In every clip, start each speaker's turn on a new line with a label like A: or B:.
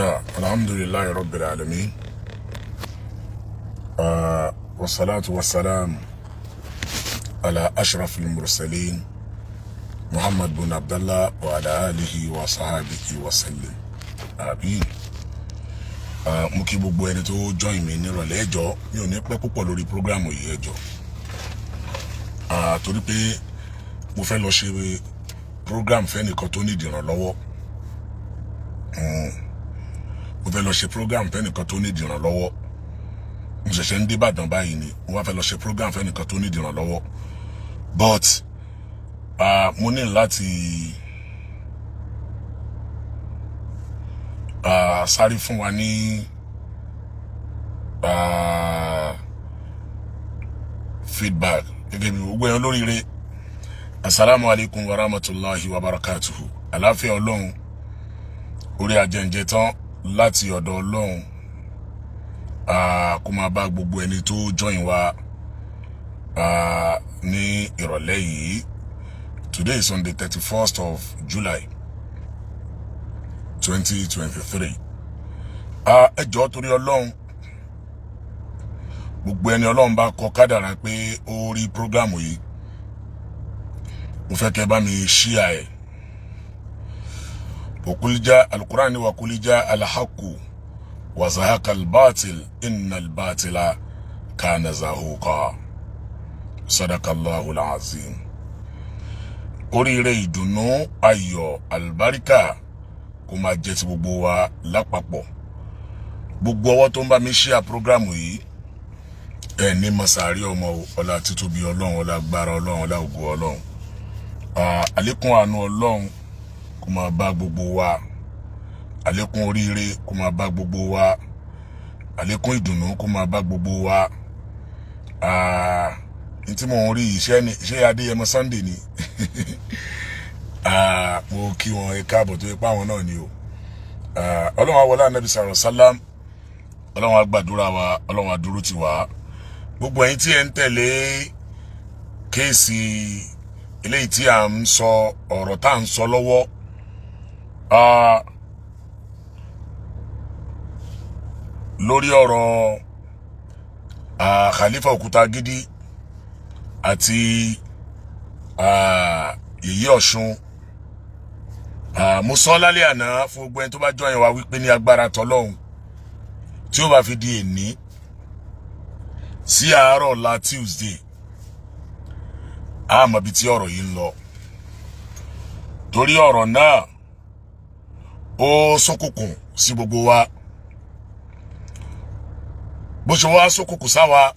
A: Yeah, alhamdulillahi rabbil alamin. Wassalatu wassalam ala ashrafil mursalin Muhammad bin Abdullah wa ala alihi wa sahabihi wa sallim. Àmín. Mo kí gbogbo ẹni tó join mi nírọ̀lẹ́. Ẹjọ́, mi ò ní pẹ́ púpọ̀ lórí program yìí, ẹjọ́. Torí pé mo fẹ́ lọ ṣe program fẹ́nìkan tó ní ìdìrànlọ́wọ́. Mo fẹ́ lọ ṣe program fẹ́nìkan tó ní ìdìrànlọ́wọ́. Mo ṣẹ̀ṣẹ̀ ń dé Ìbàdàn báyìí ni. Mo wá fẹ́ lọ ṣe program fẹ́nìkan tó ní ìdìrànlọ́wọ́, but mo ní láti sáré fún wa ní feedback gẹ́gẹ́ bí gbogbo ẹ̀yàn lóríire. Asalaamu alaykum wa rahmatulahi wa barakatuhu. Àláfíà Ọlọ́run, orí ajẹ́njẹ́ tán láti ọ̀dọ̀ Ọlọ́run, kó máa bá gbogbo ẹni tó join wa ní ìrọ̀lẹ́ yìí. Today is on the 31st of July 2023. Ẹ jọ̀ọ́, torí Ọlọ́run, gbogbo ẹni Ọlọ́run bá kọ kádàrá pé ó rí program yìí, mo fẹ́ kẹ́ bá mi share ẹ̀. Wakulija alukurani, wakulija alhaku wazahaka albatil, inna albatila kana zahuqa. Sadakallahu alazim. Oríire, ìdùnnú, ayọ̀, àlùbáríkà kó máa jẹ́ ti gbogbo wa lápapọ̀. Gbogbo ọwọ́ tó ń bá mi share program yìí, ẹ ní mọ̀sàárì ọmọ o. Ọlá títóbi Ọlọ́run, ọlá agbára Ọlọ́run, ọlá ògo Ọlọ́run, àlékún àánú Ọlọ́run kó máa bá gbogbo wa, àlékún oríire kó máa bá gbogbo wa, àlékún ìdùnnú kó máa bá gbogbo wa. N tí mò ń rí iṣẹ́ ni iṣẹ́ Adéyẹmọ Sunday ni. Mo kí wọn, ẹ káàbọ̀. Tó yẹ pé àwọn náà ni o. Ọlọ́run á wọlé Anabi sàrọ̀ sálám. Ọlọ́run á gbàdúrà wa, Ọlọ́run á dúró tì wá. Gbogbo ẹ̀yin tí ẹ ń tẹ̀lé case eléyìí tí à ń sọ, ọ̀rọ̀ tá à ń sọ lọ́wọ́ lórí ọ̀rọ̀ Khalifa Òkútagídí àti Yèyé Ọ̀ṣun, mo sọ lálẹ́ àná fún gbogbo ẹni tó bá join wa wípé ní agbára tọlọ́hun, tí ó bá fi di èní sí àárọ̀ ọ̀la Tuesday, a mọ̀ bí tí ọ̀rọ̀ yìí ń lọ, torí ọ̀rọ̀ náà ó ṣókùnkùn sí gbogbo wa. Bó ṣe wá ṣókùnkùn sáwa,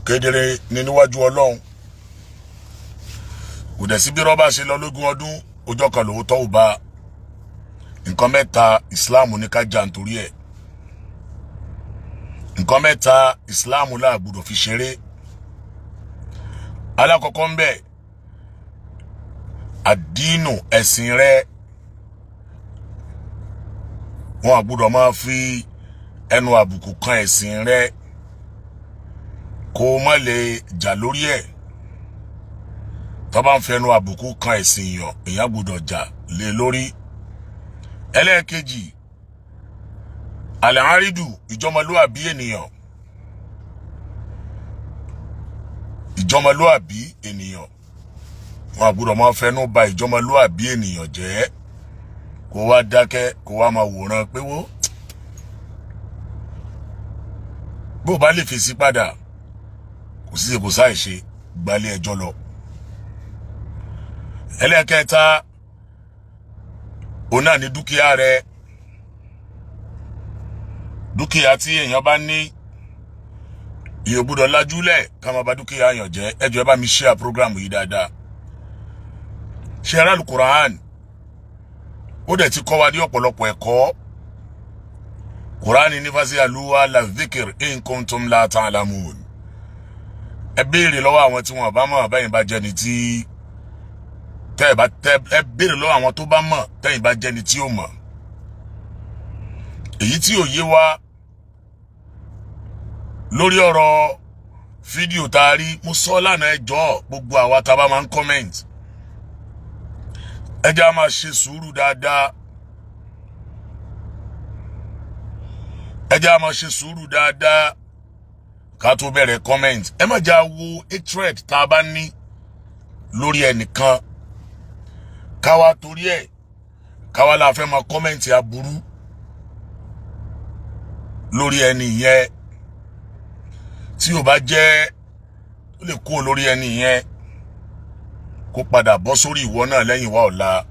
A: kedere ní níwájú Ọlọ́run. Kò dẹ̀ sí bí rọ́bà ṣe lọ lógún ọdún, ọjọ́ kan lòótọ́ ò bá. Nǹkan mẹ́ta, Islam ní ká jà nítorí ẹ̀. Nǹkan mẹ́ta, Islam là gbọ́dọ̀ fi ṣeré. Alákọ̀ọ́kọ́ ń bẹ̀, àdínù, ẹ̀sìn rẹ, wọn àgbọ́dọ̀ máa fi ẹnu àbùkù kan ẹ̀sìn rẹ kó o má lè jà lórí ẹ̀. Tó bá ń fẹnu àbùkù kan ẹ̀sìn yàn, èèyàn gbọ́dọ̀ jà lé lórí. Ẹlẹ́ẹ̀kejì, àlẹ́hàrídù, ìjọmọlúàbí ènìyàn. Ìjọmọlúàbí ènìyàn, wọn àgbọ́dọ̀ máa fẹnu ba ìjọmọlúàbí ènìyàn jẹ́, kó wá dákẹ́, kó wá máa wòran pé wó bó bá lè fèsì padà, kò sí kò sáì ṣe gbalé ẹjọ́ lọ. Ẹlẹ́ẹ̀kẹta, òun náà ní dúkìá rẹ. Dúkìá tí èèyàn bá ní, èèyàn gbọ́dọ̀ lajúlẹ̀ ká máa bà dúkìá yàn jẹ́. Ẹ jọ̀ọ́, ẹ bá mi share program yìí dáadáa. Ṣe ara Alukur'an, ó dẹ̀ ti kọ́ wa ní ọ̀pọ̀lọpọ̀ ẹ̀kọ́. Kur'an ní fasialu ahla dhikr in kuntum la ta'lamun. Ẹ béèrè lọ́wọ́ àwọn tí wọ́n bá mọ̀ bẹ́yìn bá jẹ́ni tí tẹ́ ẹ bá tẹ́. Ẹ béèrè lọ́wọ́ àwọn tó bá mọ̀ tẹ́yìn bá jẹ́ni tí ó mọ̀. Èyí tí ò yé wa lórí ọ̀rọ̀ fídíò tá a rí, mo sọ lánàá. Ẹ jọ̀ọ́, gbogbo àwa tá a bá máa ń comment, ẹ jẹ́ á máa ṣe sùúrù dáadáa. Ẹ jẹ́ a máa ṣe sùúrù dáadáa ká tó bẹ̀rẹ̀ comment. Ẹ má jà wo hatred tá a bá ní lórí ẹnìkan, káwa torí ẹ̀ káwa la fẹ́ máa comment aburú lórí ẹni yẹn. Tí ò bá jẹ́, ó lè kó lórí ẹni yẹn, kó padà bọ́ sórí ìwọ náà lẹ́yìn wá ọ̀la.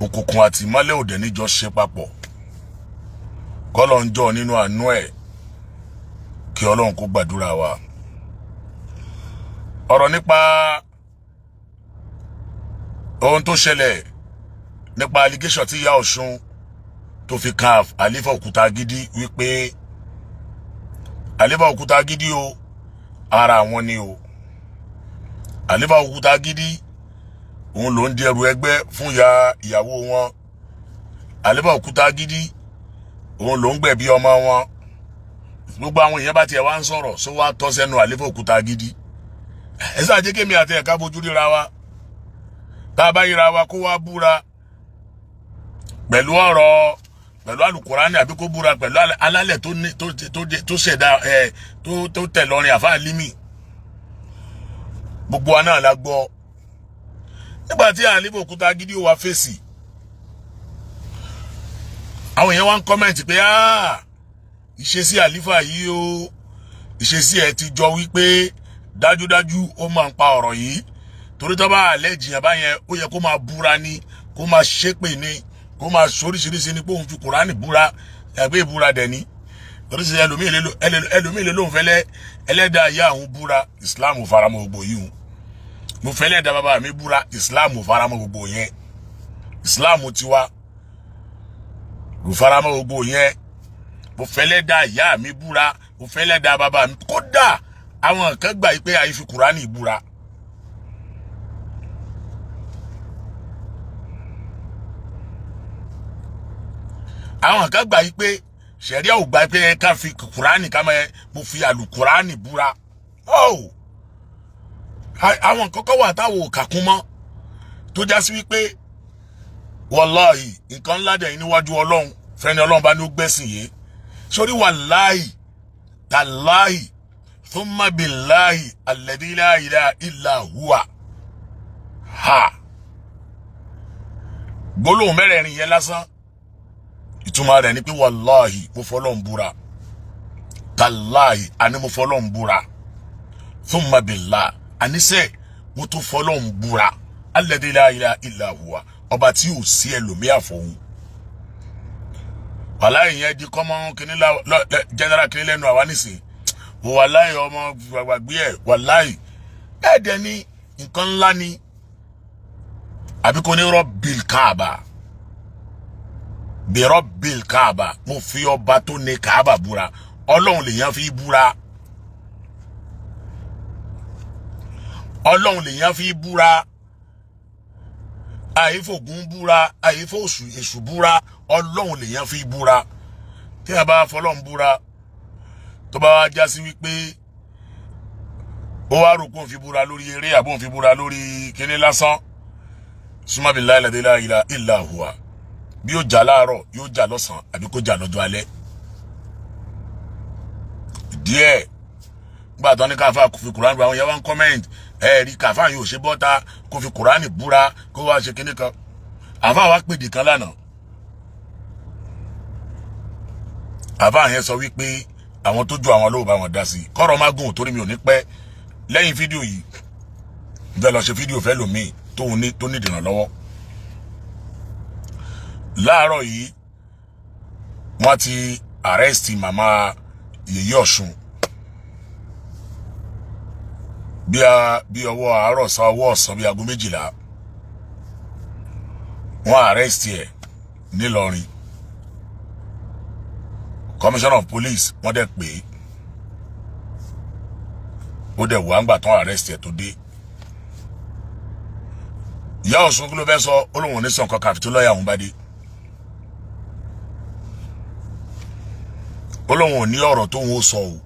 A: Òkùnkùn àti ìmọ́lẹ̀ òdẹ níjọ ṣe papọ̀. Kọ́lọ̀ ń jọ nínú àánú ẹ̀, kí Ọlọ́run kó gbàdúrà wa. Ọ̀rọ̀ nípa ohun tó ṣẹlẹ̀ nípa allegation tí ìyá Ọ̀ṣun tó fi kan Àlífà Òkútagídí, wípé Àlífà Òkútagídí o, ara àwọn ni o, Àlífà Òkútagídí òun ló ń di ẹrù ẹgbẹ́ fún ya ìyàwó wọn, Àlífà Òkútagídí òun ló ń gbẹ̀bí ọmọ wọn. Gbogbo àwọn èèyàn bá tiẹ̀ wá ń sọ̀rọ̀ sọ wá tọ́ sẹ́nu Àlífà Òkútagídí. Ẹ sáà jẹ́ kémi àti ẹ̀ka bójú ríra wa, tá a bá yíra wa, kó wá búra pẹ̀lú ọ̀rọ̀, pẹ̀lú alukurani, àbí kó búra pẹ̀lú alálẹ̀ tó ní tó tó tó ṣẹ̀dá ẹ̀ tó tẹ̀ lọ́rin àfa límì. Gbogbo wa náà la gbọ́ nígbà tí Àlífà Òkútagídí wá fèsì. Àwọn èèyàn wá ń comment pé ìṣesí àlífà yìí o, ìṣesí ẹ̀ ti jọ wípé dájúdájú ó máa ń pa ọ̀rọ̀ yìí, torí tó bá àlẹ́ jìyàn báyẹn, ó yẹ kó máa búra ní, kó máa ṣépè ní, kó máa ṣoríṣiríṣi ní, pé òun fi Kùránì búra. Ẹgbẹ́ ìbúra dẹ̀ ní oríṣiríṣi. Ẹlòmíì lè lóun fẹ́lẹ́ ẹlẹ́dàá ìyá àwọn búra. Islam ò faramọ́ gbogbo yìí o. Mo fẹ́lẹ́ ẹ̀dá bàbá mi búra, Islam ò faramọ́ gbogbo yẹn. Islam tiwa kò faramọ́ gbogbo yẹn. Mo fẹ́lẹ́ dá ìyá mi búra, mo fẹ́lẹ́ dá bàbá mi. Kódà àwọn kan gbà yí pé àyè fi Kùránì búra. Àwọn kan gbà yí pé sẹ̀ríà ò gbà pé ká fi Kùránì, ká máa mo fi àlùkùránì búra. Oh, àwọn kọ́kọ́ wà táwọn ò kàkún mọ́, tó já sí wípé wàláhì, nǹkan ńlá dẹ̀ níwájú Ọlọ́run fẹ́ni Ọlọ́run bá ní ó gbẹ́sìn yé sórí. Wàláhì, tàláhì, thumma billahi alladhi la ilaha illa huwa. Ha, gbólóhùn mẹ́rẹ̀ẹ̀rin yẹn lásán, ìtumọ̀ rẹ̀ ni pé wàláhì, mo fọlọ́run búra, tàláhì, àní mo fọlọ́run búra, thumma billah, àníṣe mo tún fọlọ́run búra, alladhi la ilaha illa huwa, ọba tí ò sí ẹlòmíà fòun. Wàláhì, yẹn di kọ́mọ́ kínní general kínní lẹ́nu àwa nísìnyí. Wàláhì, ọmọ gbàgbé ẹ̀. Wàláhì, bẹ́ẹ̀ dẹ̀ ni, nǹkan ńlá ni. Àbí kò ní Rabbil Kaaba, bi Rabbil Kaaba, mo fi ọba tó ní Kaaba búra. Ọlọ́run lèèyàn fi búra, Ọlọ́run lèèyàn fi búra. Àyífògùn búra, àyífòsù èṣù búra, Ọlọ́run lèèyàn fi búra. Tí a bá fọlọ́run búra, tó bá wá já sí wípé ó wá rò kó n fi búra lórí eré, àbó n fi búra lórí kíní lásán, súnmọ́ billahi la ilaha illa huwa, bí yóò jà láàárọ̀, yóò jà lọ́sàn-án, àbí kó jà lọ́jọ́ alẹ́. Díẹ̀ nígbà tó ní káfá kò fi Kùránì búra, àwọn yẹn wá ń comment, ẹ rí káfá yóò ṣe bọ́ta kó fi Kùránì búra, kó wá ṣe kíní kan. Àfáà wá pèdè kan lánàá. Àfáà yẹn sọ wípé àwọn tó ju àwọn ló bá wọn dá sí kọ́rọ̀ má gùn, torí mi ò ní pẹ́ lẹ́yìn fídíò yìí. Bẹ́ẹ̀ lọ ṣe fídíò fẹ́ lòmíì tóun ní tó nídìí ìrànlọ́wọ́. Láàárọ̀ yìí, wọ́n ti arrest màmá Yèyé Ọ̀ṣun bí ọwọ́ àárọ̀ sa ọwọ́ ọ̀sán, bí aago 12, wọ́n arrest ẹ̀ nílọrin. Commissioner of police, wọ́n dẹ̀ pé ó dẹ̀ wá ńgbà tán arrest ẹ̀ tó dé. Ìyá Ọ̀ṣun, kí ló fẹ́ sọ? Ó lóun ò ní sàn kankan àfi tó lọ́ọ̀yà òun bá dé. Ó lóun ò ní ọ̀rọ̀ tóun ó sọ o,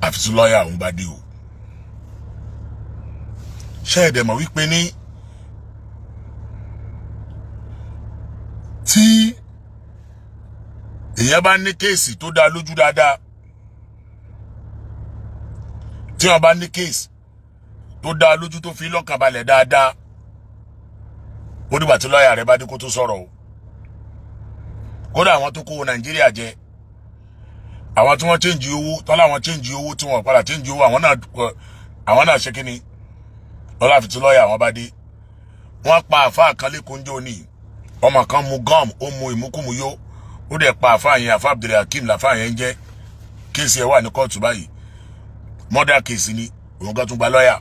A: àfi tí lọ́ọ̀yà òun bá dé o. Ṣé ẹ̀dẹ̀ mọ̀ wípé ní Tí èèyàn bá ní case tó dá lójú dáadáa, tí wọ́n bá ní case tó dá lójú, tó fi lọ́kàn balẹ̀ dáadáa, ó dìgbà tí lọ́ọ̀yà rẹ̀ bá dé kó tó sọ̀rọ̀ o. Kódà àwọn tó kówó Nàìjíríà jẹ, àwọn tí wọ́n change owó tọ́lá, àwọn change owó tí wọ́n padà change owó, àwọn náà ṣe kíni lọ́la fi tí lọ́ọ̀yà àwọn bá dé. Wọ́n pa àáfàá kan lẹ́kọ̀ọ́ ń jò ní ọmọ kan mu gum, ó mu ìmúkùmù yó, ó dẹ̀ pa àáfàá yẹn. Àáfàá Abdulhakeem làáfàá yẹn ń jẹ́. Case ẹ̀ wà ní kóòtù báyìí, murder case ni. Òun kan tún gba lọ́ọ̀yà.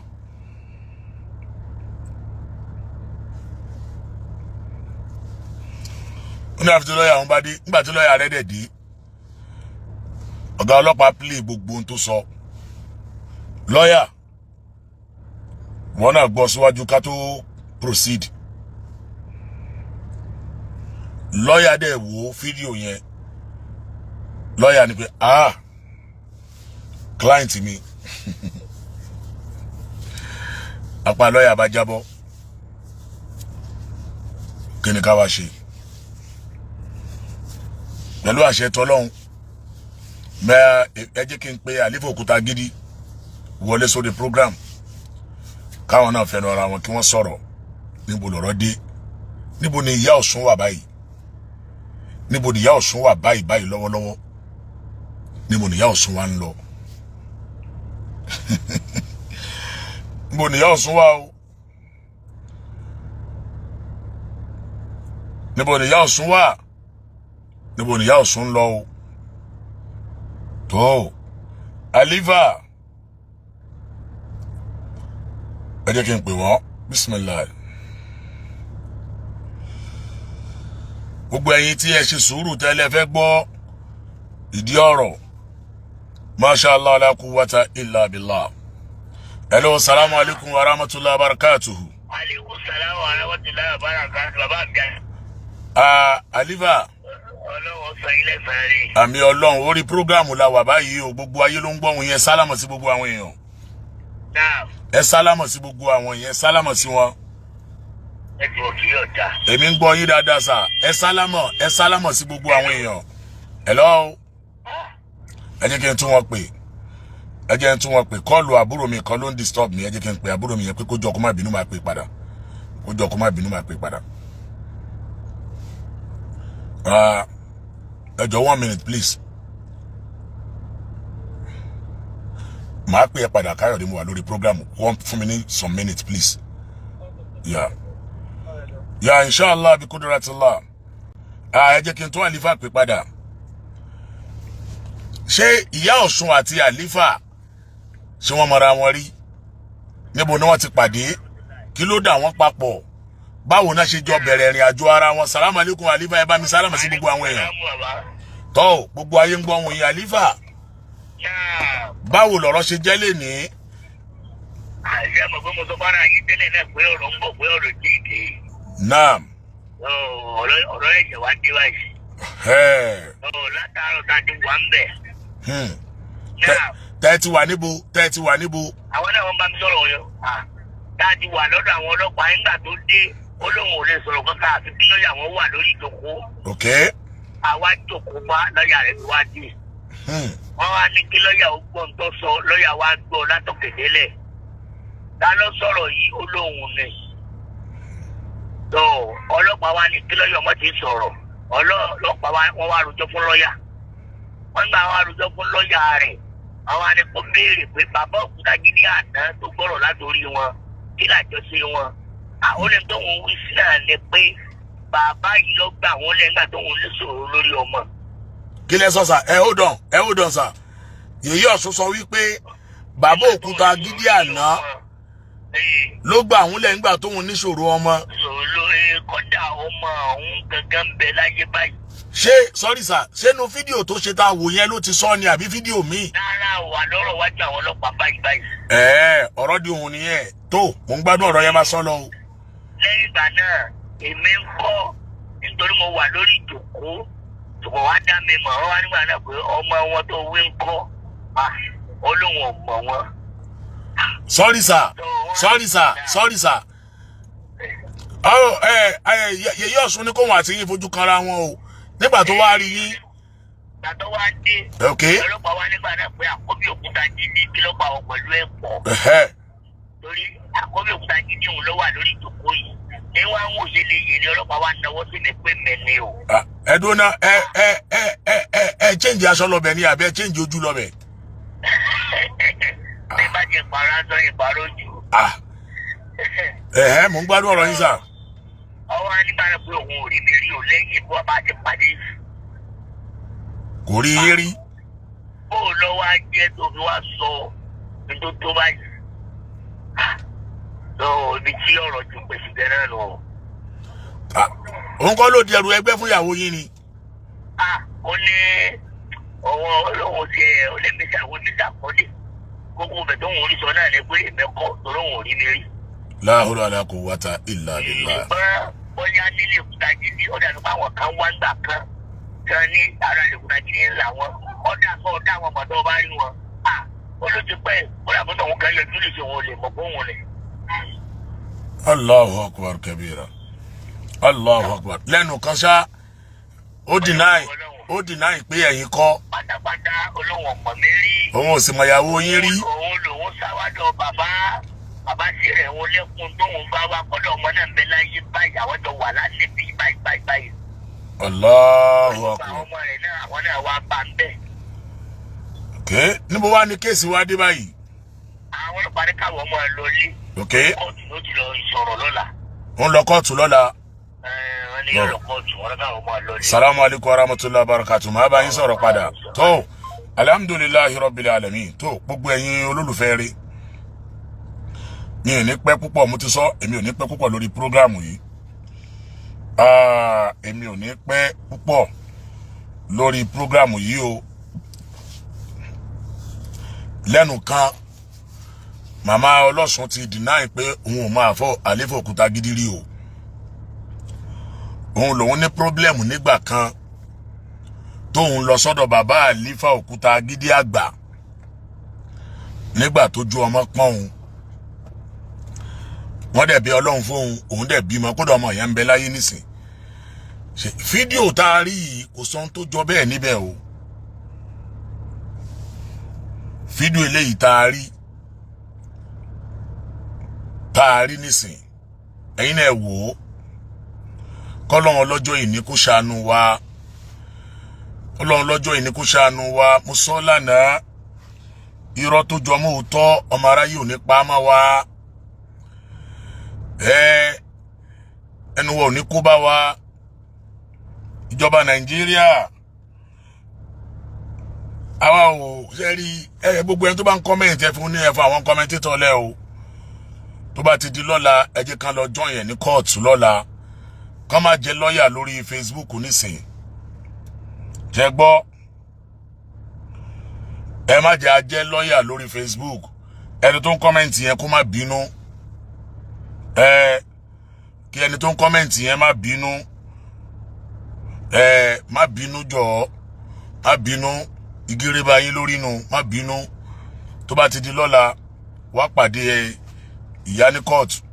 A: Ó ní àfi tí lọ́ọ̀yà òun bá dé. Nígbà tí lọ́ọ̀yà rẹ̀ dẹ̀ dé, ọ̀gá ọlọ́pàá play gbogbo ohun tó sọ. Lọ́ọ̀yà wọn náà gbọ́ síwájú ká tó proceed. Lọ́ọ̀yà dẹ̀ wo fídíò yẹn. Lọ́ọ̀yà ni pé, "Ah, client mi." Apá lọ́ọ̀yà bá jábọ́. Kí ni ká wá ṣe? Pẹ̀lú àṣẹ tọlọ́hun mẹ́, ẹ jẹ́ kí n pe Àlífà Òkúta Gidi wọlé sórí program, káwọn náà fẹnu ara wọn kí wọ́n sọ̀rọ̀. Níbo lọ̀rọ̀ dé? Níbo ni ìyá Ọ̀ṣun wà báyìí? Níbo ni ìyá Ọ̀ṣun wà báyìí báyìí lọ́wọ́lọ́wọ́? Níbo ni ìyá Ọ̀ṣun wà ń lọ? Níbo ni ìyá Ọ̀ṣun wà o? Níbo ni ìyá Ọ̀ṣun wà? Níbo ni ìyá Ọ̀ṣun ń lọ o? Tó Àlífà, ẹ jẹ́ kí n pè wọ́n. Bisimilahi. Gbogbo ẹ̀yin tí ẹ ṣe sùúrù tẹ́lẹ̀ fẹ́ gbọ́ ìdí ọ̀rọ̀, masha allah, la quwwata illa billah. Hello, salamu alaikum wa rahmatullahi wa barakatuhu.
B: Aleykum salaam wa rahmatulahi wa barakatuh, bàbá mi.
A: Ah, Àlífà.
B: Ọlọ́wọ́ sọ ilé sáré.
A: Àmì Ọlọ́run. Orí program la wà báyìí o, gbogbo ayé ló ń gbọ́ òun yẹn. Sálámọ̀ sí gbogbo àwọn èèyàn.
B: Náà.
A: Ẹ sálámọ̀ sí gbogbo àwọn yẹn, sálámọ̀ sí wọn.
B: Nẹ́tíwọ̀kì yóò dá.
A: Èmi ń gbọ́ yín dáadáa sà. Ẹ sálámọ̀, ẹ sálámọ̀ sí gbogbo àwọn èèyàn. Hello, ẹ jẹ́ kí n tún wọn pè, ẹ jẹ́ n tún wọn pè. Call àbúrò mi kan ló ń disturb mi. Ẹ jẹ́ kí n pè àbúrò mi yẹn pé kó jọ kó má bínú, máa pè padà. Kó jọ kó má bínú, máa pè padà. Ah, ẹ jọ, one minute please. Màá pè é padà. Káyọ̀dé, mo wà lórí program. Wọ́n fún mi ní some minutes, please. Yeah, inshallah bi kudratillah. Ah, ẹ jẹ́ kí n tún Àlífà pè padà. Ṣé ìyá Ọ̀ṣun àti Àlífà, ṣé wọ́n mọra wọn rí? Níbo ni wọ́n ti pàdé? Kí ló dà wọ́n papọ̀? Báwo náà ṣe jọ bẹ̀rẹ̀ ìrìn àjò ara wọn? Salamu alaikum, Àlífà. Ẹ bá mi sálámù sí gbogbo àwọn èèyàn. Tọ́ gbogbo ayé ń gbọ́ wọn yìí. Àlífà, báwo lọ̀rọ̀ ṣe jẹ́ lè ní?
B: Àṣẹ mọ̀ pé mo sọ fara yín tẹ́lẹ̀ náà pé ọ̀rọ̀ ń bọ̀, pé ọ̀rọ̀ dídì.
A: Naam.
B: Ọ̀rọ̀ ẹ̀jẹ̀ wá dé báyìí. Látàárọ̀ tá a ti wà ń bẹ̀.
A: Tẹ́ ẹ ti wà níbo? Tẹ́ ẹ ti wà níbo?
B: Àwọn náà wọ́n bá mi sọ̀rọ̀ yẹn. Tá a ti wà lọ́dọ̀ àwọn ọlọ́pàá nígbà tó dé, ó lóun ò lè sọ̀rọ̀ kankan àfi kí lọ́ọ̀yà wọn wà lórí ìjókòó. Àwa jókòó bá lọ́ọ̀yà rẹ̀ fi wá dé. Wọ́n wá ní kí lọ́ọ̀yà ó gbọ́ ń tọ́ sọ. Lọ́ọ̀yà wa gbọ́ látòkè délẹ̀. Ta ló sọ̀rọ̀ yìí? Ó lóun ni. Tó ọlọ́pàá wa ní kí lọ́ọ̀yà ọmọ ti sọ̀rọ̀. Ọlọ́pàá wa wọ́n wá rojọ́ fún lọ́ọ̀yà. Wọ́n gbà wá rojọ́ fún lọ́ọ̀yà rẹ̀. Àwọn àni kò béèrè pé bàbá Òkútagídí àná tó gbọ́rọ̀ látòrí wọn, kí làjọṣe wọn? Àwọn olè tó ń wí sí náà ni pé bàbá yìí ló gbà wọ́n lẹ́yìn tó ń ní sọ̀rọ̀ lórí ọmọ.
A: Kí lẹ sọ sà? Ẹ hold on, ẹ hold on sà. Yèyé Ọ̀ṣun sọ wípé bàbá Òkútagídí àná ló gbà àwọn lẹ́yìn gbà tóun níṣòro ọmọ.
B: Lórí kọ́dà ọmọ ọ̀hún gangan ń bẹ láyé báyìí.
A: Ṣé, sorry sà, ṣé nu fídíò tó ṣe tá a wò yẹn ló ti sọ ni àbí fídíò míì?
B: Rárá, wà lọ́rọ̀ wájú àwọn ọlọ́pàá báyìí báyìí.
A: Ẹ̀ẹ́, ọ̀rọ̀ di òun nìyẹn. Tó mò ń gbádùn ọ̀rọ̀ yẹn, máa sọ lọ o.
B: Lẹ́yìn ìgbà náà, èmi ń kọ́ nítorí mo wà lórí ìjòkó tòkò wá dá mi mọ̀. Wọ́n wá nígbà náà pé ọmọ wọn tó wí ń kọ́, ó lóun ò mọ̀ wọn.
A: Sorry sir, sorry sir, sorry sir. Ọ ẹ ẹ Yèyé Ọ̀ṣun ní kóhun àti yín fojú kanra wọn o nígbà tó wá rí yín.
B: Gbàtọ́ wá dé, ọlọ́pàá wá nígbà náà pé àkọ́bí òkúta jíjí kí ló pa àwọn pẹ̀lú ẹ̀ pọ̀, torí àkọ́bí òkúta jíjí òun ló wà lórí ìjókòó yìí ní wá ń wòye lè yè ní ọlọ́pàá wá náwó sí mi pé mẹ́ni o.
A: Ah, ẹ dúró náà, ẹ ẹ ẹ ẹ ẹ ẹ change aṣọ lọbẹ ni àbí ẹ change ojú lọbẹ?
B: Bí bá jẹ pàrọ̀ aṣọ, ìpàrọ̀ ojú.
A: Ah, ẹ̀hẹ́, mò ń gbádùn ọ̀rọ̀ yín sà.
B: Ọwọ́ nígbà náà pé òun ò rí mi rí o lẹ́yìn bó bá ti pàdé.
A: Kò rí yín rí.
B: Bó o lọ wá jẹ́ tó fi wá sọ nítorí tó báyìí tó ibi tí ọ̀rọ̀ ti pèsè gẹ́rẹ́ nù.
A: Ah, òun kọ́ ló di ẹrù ẹgbẹ́ fún ìyàwó yín ni?
B: Ah, ó ní ọwọ́ ọlọ́run ti ẹ̀ ó lé mísà, ó mísà kọ́lé gbogbo ibẹ̀ tó ń rí sọ náà ni pé èmi kọ́ torí òun ò rí mi rí.
A: La hawla wala quwwata illa billah.
B: Ṣùgbọ́n bóyá nílé òkúta jíjí, ó dàbí pé àwọn kan wá ń gbà kan tí wọ́n ní ara ilé òkúta jíjí ńlá wọn ọ̀dà kan ọ̀dà àwọn ọmọdé ọba rí wọn. Ah, ó ló ti pẹ́, ó dàbí pé òun kan yọjú lè ṣe òun ò lè mọ̀ pé òun rẹ̀.
A: Allahu akbar kabira, Allahu akbar. Lẹ́nu kan ṣá, ó deny pé ẹ̀yin kọ́.
B: Pátápátá, olóhùn ọ̀pọ̀ mi rí.
A: Òun ò sì mọ ìyàwó yín rí.
B: Òun lòun sáwádọ̀ bàbá bàbá sí rẹ̀ òun lẹ́kùn tóun bá wá kọ́dọ̀ ọmọ náà ń bẹ láyé báyìí, àwọn jọ wà láti bí báyìí báyìí báyìí.
A: Allahu
B: àwọn
A: akbar.
B: Ọmọ rẹ̀ náà, àwọn náà wá bá ń bẹ̀.
A: Ok, níbo wá ní case wá dé báyìí?
B: Àwọn ọlọ́pàá ní káwọn ọmọ ẹ lọ lé. Kóòtù ló ti lọ sọ̀rọ̀ lọ́la.
A: Ó ń lọ kóòtù lọ́la.
B: Ẹ, wọ́n ní yóò lọ kóòtù, wọ́n ní káwọn ọmọ ẹ lọ lé.
A: Salamu alaykum wa rahmatulahi wa barakatu. Màá bá yín sọ̀rọ̀ padà. Tó, alhamdulillahi rabbil alamin. Tó, gbogbo ẹ̀yin olólùfẹ́ rẹ̀, mi ò ní pẹ́ púpọ̀. Mo ti sọ, èmi ò ní pẹ́ púpọ̀ lórí program yìí. Ah, èmi ò ní pẹ́ púpọ̀ lórí program yìí o. Lẹ́nu kan, màmá ọlọ́sùn ti deny pé òun ò máa fọ àléfò òkúta gidi rí o. Òun lòun ní problem nígbà kan tóun lọ sọ́dọ̀ bàbá àlífà òkúta gidi àgbà nígbà tó ju ọmọ pọ́n òun. Wọ́n dẹ̀ bí ọlọ́run fóun, òun dẹ̀ bímọ, kódà ọmọ yẹn ń bẹ láyé nísìn. Ṣe fídíò tá a rí yìí, kò sọ ohun tó jọ bẹ́ẹ̀ níbẹ̀ o. Fídíò eléyìí tá a rí nísìn, ẹ̀yin náà wò ó. Kọ́lọ́run ọlọ́jọ́ ìní kó ṣàánú wa, kọ́lọ́run ọlọ́jọ́ ìní kó ṣàánú wa. Mo sọ lánàá, irọ́ tó jọ mọ́ òótọ́, ọmọ aráyé ò ní pa á mọ́ wa. Ẹ ẹnu wa ò ní kó bá wa. Ìjọba Nàìjíríà, àwa ò ṣe rí ẹ. Gbogbo ẹni tó bá ń comment, ẹ fún ní ẹ fún àwọn commentator lẹ o. Tó bá ti di lọ́la, ẹ jẹ́ kán lọ join ẹ̀ ní kóòtù lọ́la, kán má jẹ́ lọ́ọ̀yà lórí Facebook nísìnyí. Jẹ́ gbọ́, ẹ má jẹ́ ajẹ́ lọ́ọ̀yà lórí Facebook. Ẹni tó ń comment yẹn, kó má bínú. Ẹ kí ẹni tó ń comment yẹn má bínú. Ẹ má bínú, jọ̀ọ́, má bínú. Igi reba yín lórí nu, má bínú. Tó bá ti di lọ́la, wá pàdé ìyá ní court,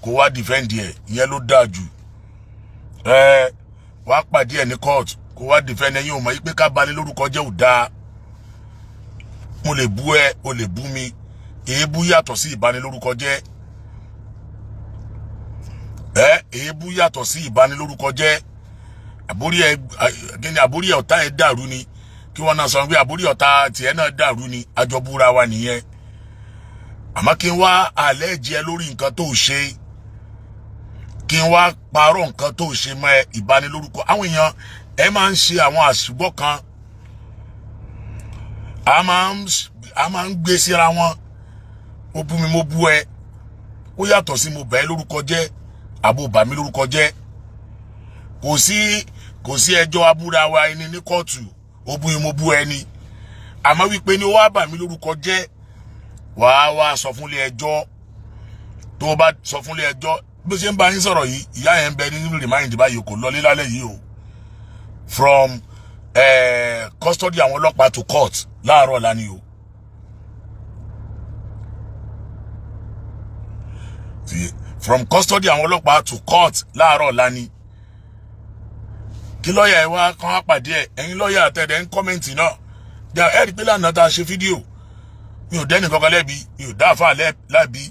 A: kó wá defend ẹ. Ìyẹn ló dáa jù. Ẹ wá pàdé ẹ ní court, kó wá defend ẹ. Yín ò mọ̀ yí pé ká bani lórúkọ jẹ́ ò dáa. Mo lè bú ẹ, o lè bú mi. Èébú yàtọ̀ sí ìbanilórúkọ jẹ́. Ẹ èébú yàtọ̀ sí ìbanilórúkọ jẹ́. Àbórí ẹ kíni, àbórí ọ̀tá ẹ dàrú ni, kí wọ́n náà sọ pé àbórí ọ̀tá tiẹ̀ náà dàrú ni, àjọbúra wa nìyẹn. Àmọ́ kí n wá àlẹ́ jẹ lórí nǹkan tó ṣe, kí n wá parọ́ nǹkan tó ṣe mọ́ ẹ, ìbanilórúkọ. Àwọn èèyàn, ẹ máa ń ṣe àwọn àṣìgbọ́ kan, a máa ń gbé síra wọn. Ó bú mi, mo bú ẹ, ó yàtọ̀ sí mo bà ẹ́ lórúkọ jẹ́ àbò bà mí lórúkọ jẹ́. Kò sí ẹjọ́ abúra wa ẹni ní kóòtù. Ó bú mi, mo bú ẹni. Àmọ́ wípé ni ó wá bà mí lórúkọ jẹ́, wàá wá sọ fúnlé ẹjọ́. Tó o bá sọ fúnlé ẹjọ́, bí ó ṣe ń bá yín sọ̀rọ̀ yìí, ìyá yẹn ń bẹ nínú remand báyìí, kò lọlé lálẹ́ yìí o. From custody àwọn ọlọ́pàá to court láàárọ̀ ọ̀la ni o. From custody àwọn ọlọ́pàá to court láàárọ̀ ọ̀la. From custody àwọn ọlọ́pàá to court láàárọ̀ ọ̀la ni. Kí lọ́ọ̀yà ẹ wá kàn á pàdé ẹ̀. Ẹ̀yin lọ́ọ̀yà àtẹ̀dẹ̀ ń comment náà, ẹ rí i pé lánàá tá a ṣe fídíò, mi ò dẹ́nì kankan lẹ́bi, mi ò dá àfáà lẹ́bi,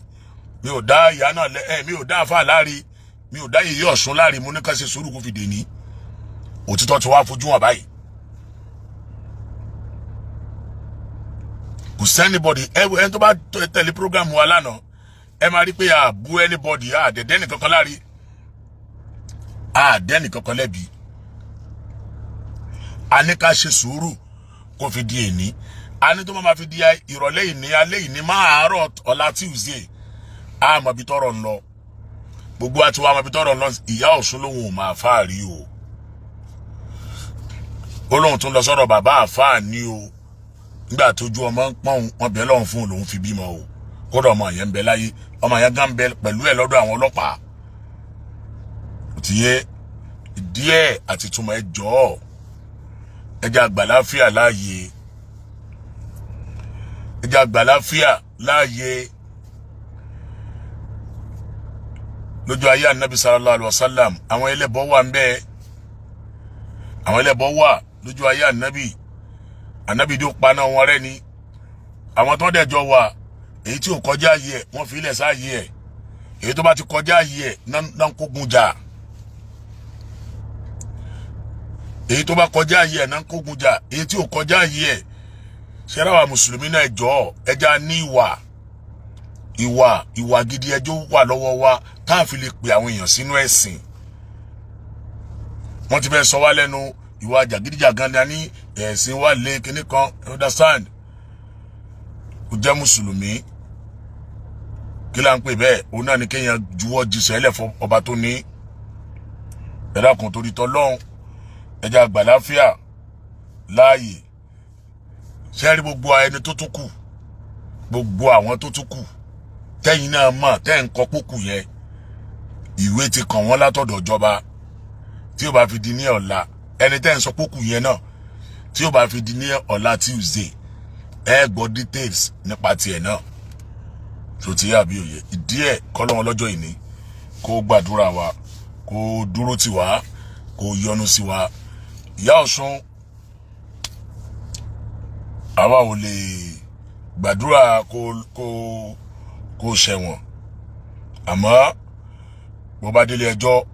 A: mi ò dá ìyá náà lẹ́ ẹ, mi ò dá àfáà láre, mi ò dá yèyé Ọ̀ṣun láre. Mo ní ká ṣe sùúrù kó fi dè ní. Òtítọ́ ti wá fojú hàn báyìí. Kò sí anybody. Ẹ ẹni tó bá tẹ̀lé program wa lánàá, ẹ máa rí pé a bú anybody, a dẹ̀dẹ́ nìkankan láre, a dẹ́ nìkankan lẹ́bi. A ní ká ṣe sùúrù kó fi di èní. A ní tó máa fi di ìrọ̀lẹ́ ìní, alẹ́ ìní máa àárọ̀ ọ̀la Tuesday, a mọ̀ bí tọ́rọ̀ ń lọ. Gbogbo àti wa mọ̀ bí tọ́rọ̀ ń lọ. Ìyá Ọ̀ṣun lòun ò máa fáàrí o. Ó lóun tún lọ sọ́dọ̀ bàbá àfáà ní o. Nígbà tójú ọmọ ń pọ́n, wọn bẹ́ẹ̀ lọ́hùn fún lòun fi bímọ o. Kódà ọmọ yẹn ń bẹ láyé, ọmọ yẹn gan ń bẹ pẹ̀lú ẹ̀ lọ́dọ̀ àwọn ọlọ́pàá. Ó ti yé díẹ̀ àti túmọ̀. Ẹ jọ̀ọ́, ẹ jẹ́ àgbàláfíà láàyè, ẹ jẹ́ àgbàláfíà láàyè. Lójú ayé Anabi sallallahu alayhi wa sallam, àwọn ẹlẹ́bọ wà ń bẹ. Àwọn ẹlẹ́bọ wà lójú ayé Anabi. Anabi dó paná wọn rẹ́ ni. Àwọn tó dẹ̀jọ wà, èyí tí ò kọjá yìí ẹ̀, wọ́n fi ilẹ̀ sáàyè ẹ̀. Èyí tó bá ti kọjá yìí ẹ̀ náà ń kógun jà. Èyí tó bá kọjá yìí ẹ̀ náà ń kógun jà. Èyí tí ò kọjá yìí ẹ̀ ṣẹ́ra wa mùsùlùmí náà, jọ̀ọ́, ẹja ní ìwà ìwà gidi, ẹjọ́ wà lọ́wọ́ wa káàfin lè pè àwọn èèyàn sínú ẹ̀sìn. Wọ́n ti fẹ́ sọ wá lẹ́nu. Ìwà jàgídíjàgan ni a ní ẹ̀sìn wa lé kinní kan. Understand? Kò jẹ́ mùsùlùmí, kí là ń pè bẹ́ẹ̀? Òun náà ni kéèyàn juwọ́ jíṣẹ́ ẹlẹ́fọ́ ọba tó ní. Ẹ̀dá kan torí tọ́lọ́hún, ẹja àgbàláfíà láàyè. Ṣẹ́rí gbogbo ẹni tó tún kù, gbogbo àwọn tó tún kù tẹ́yìn náà mọ̀, tẹ́ ń kọ́ pókù yẹn, ìwé ti kàn wọ́n látọ̀dọ̀ ìjọba. Tí ó bá fi di ní ọ̀la, ẹni tẹ́ ń sọ pókù yẹn náà, tí ó bá fi di ní ọ̀la Tuesday, ẹ gbọ́ details nípa tiẹ̀ náà. Tó ti yá àbí òye ìdí ẹ̀? Kọ́lọ́wọ́n lọ́jọ́ ìní kó gbàdúrà wa, kó dúró tì wá, kó yọ́nú sí wa. Ìyá Ọ̀ṣun, àwa ò lè gbàdúrà kó ṣẹ̀wọ̀n, àmọ́ bó bá délé ẹjọ́,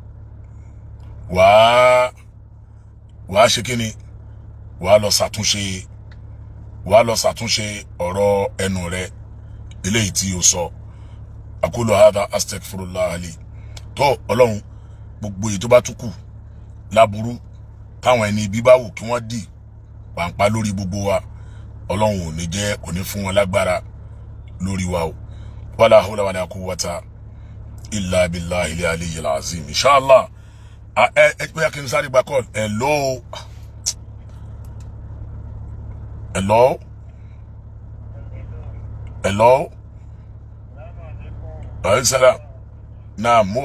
A: wàá ṣe kíni? Wàá lọ ṣàtúnṣe ọ̀rọ̀ ẹnu rẹ eléyìí tí o sọ. Aqulu hadha, astaghfirullah ali. Tó Ọlọ́run, gbogbo èyí tó bá tún kù láburú táwọn ẹni ibi bá wù kí wọ́n dì pàǹpá lórí gbogbo wa, Ọlọ́run ò ní jẹ́, kò ní fún wọn lágbára lórí wa o. Wala hawla wala quwwata illa billahi al-aliyyil azim. Inshallah, ẹ ẹ bóyá kí n sáré gba call. Hello, hello, hello. Alayhi náà. Mo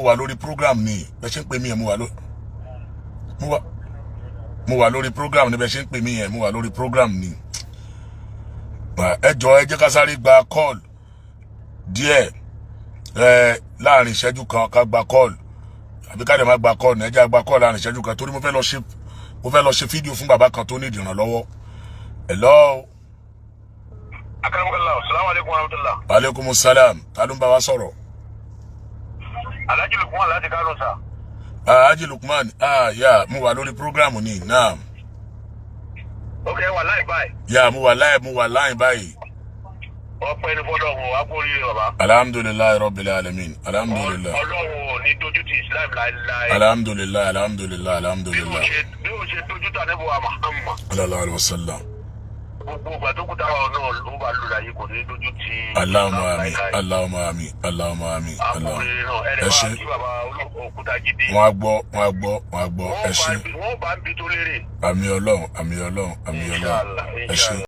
A: wà lórí program ni bẹ́ẹ̀ ṣe ń pè mí yẹn. Mo wà lórí program ni bẹ́ẹ̀ ṣe ń pè mí yẹn. Mo wà lórí program ni. Ẹ jọ, ẹ jẹ́ ká sáré gba call díẹ̀ ẹ láàrin ìṣẹ́jú kan. Ká gba call àbí ká dẹ̀ má gba call ní? Ẹ jẹ́ gba call láàrin ìṣẹ́jú kan, torí mo fẹ́ lọ ṣe fídíò fún bàbá kan tó ní ìdìrànlọ́wọ́. Hello.
B: Akramakallah, salamu alaikum wa rahmatullah.
A: Aleykum salam. Ta ló ń bá wa sọ̀rọ̀?
B: Alhaji Lukman láti Kano, sir.
A: Alhaji Lukman, ya, mo wà lórí program ni naam.
B: Ok, wà láì báyìí.
A: Ya, mo wà láì báyìí.
B: Ọpẹ́ ní fọ́lọ́run, wà kó rí bàbá.
A: Alhamdulillahi rabbil alamin, alhamdulillahi.
B: Ọlọ́run ò ní dojú ti Islam láéláé.
A: Alhamdulillahi, alhamdulillahi.
B: Bí o
A: Alhamdulillahi.
B: ṣe bí o ṣe dojú tà níbo wa Muhammad.
A: Sallallahu alaihi wasallam.
B: Gbogbo ìgbà tó kú táwa náà ló bá lò láyé, kò ní dojú ti
A: Allahumma
B: Islam
A: amin.
B: láéláé.
A: Allahumma amin, Allahumma amin, Allahumma.
B: Akóre náà
A: Ẹ
B: ẹ̀rẹ̀
A: ṣé.
B: bá kí bàbá òkúta gidi.
A: Wọ́n á gbọ́, wọ́n á gbọ́, wọ́n á gbọ́. Ẹ ṣé.
B: Wọ́n bá ń bi tó lérè.
A: Àmín Ọlọ́run, àmín Ọlọ́run, àmín Ọlọ́run.
B: Inshallah,
A: Ẹ ṣé.
B: inshallah.